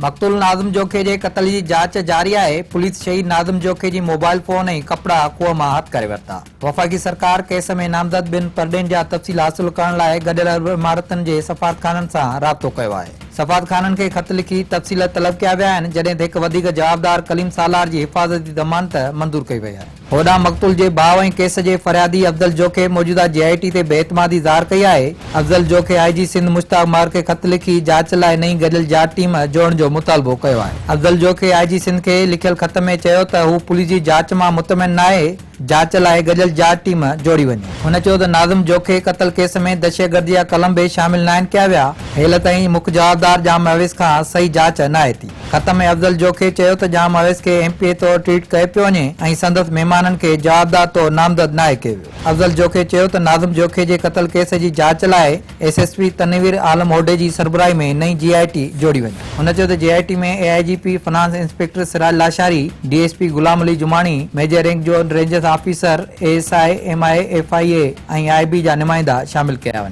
مقتول ناظم جوکي جي قتل جي جاچ جاري آهي، پوليس شهيد ناظم جوکي جي موبائل فون ۽ ڪپڙا کوهه مان هٿ ڪري ورتا. وفاقي سرڪار ڪيس ۾ نامزد ٻن پرڏيهين جا تفصيل حاصل ڪرڻ لاء گڏيل عرب امارتن جي سفارتخانن سان رابطو ڪيو آهي. سفارتخانن کي خط لکي تفصيل طلب ڪيا ويا آهن، جڏهن ته هڪ وڌيڪ جوابدار ڪليم سالار جي حفاظتي ضمانت منظور ڪئي وئي آهي. هوڏانهن مقتول جي ڀاء ۽ ڪيس جي فريادي افضل جوکي موجوده جي آء ٽي تي بي اعتمادي ظاهر ڪئي آهي. افضل جوکي آء جي سنڌ مشتاق مهر کي خط لکي جاچ لاء نئين گڏيل جاچ ٽيم جوڙڻ جو مطالبو ڪيو آهي. افضل جوکي آء جي سنڌ کي لکيل خط ۾ چيو ته هو پوليس جي جاچ مان مطمئن ناهي، جاچ لاء گڏيل جاچ ٽيم جوڙي وڃي. هن چيو ته ناظم جوکي قتل ڪيس ۾ دهشتگردي جا قلم به شامل ناهن ڪيا ويا، هيل تائين مک جوابدار ڄام اويس کان صحيح جاچ ناهي ٿي. خط ۾ افضل جوکي چيو ته ڄام اويس کي ايم پي اي طور ٽريٽ ڪيو پيو وڃي ۽ سندس مهمانن کي جوابدار طور نامزد ناهي ڪيو ويو. افضل جوکي چيو ته ناظم جوکي جي قتل ڪيس جي جاچ لاء S S P Tanveer Alam Odhi جي سربراهي ۾ نئين جي آء ٽي جوڙي وڃي. هن چيو ته جي آء ٽي ۾ اي آء جي P finance inspector Siraj Lashari, D S P Ghulam Ali Jamani, major rank جو rangers officer, A S I, M I, F I A ۽ I B جا نمائندا شامل ڪيا وڃن.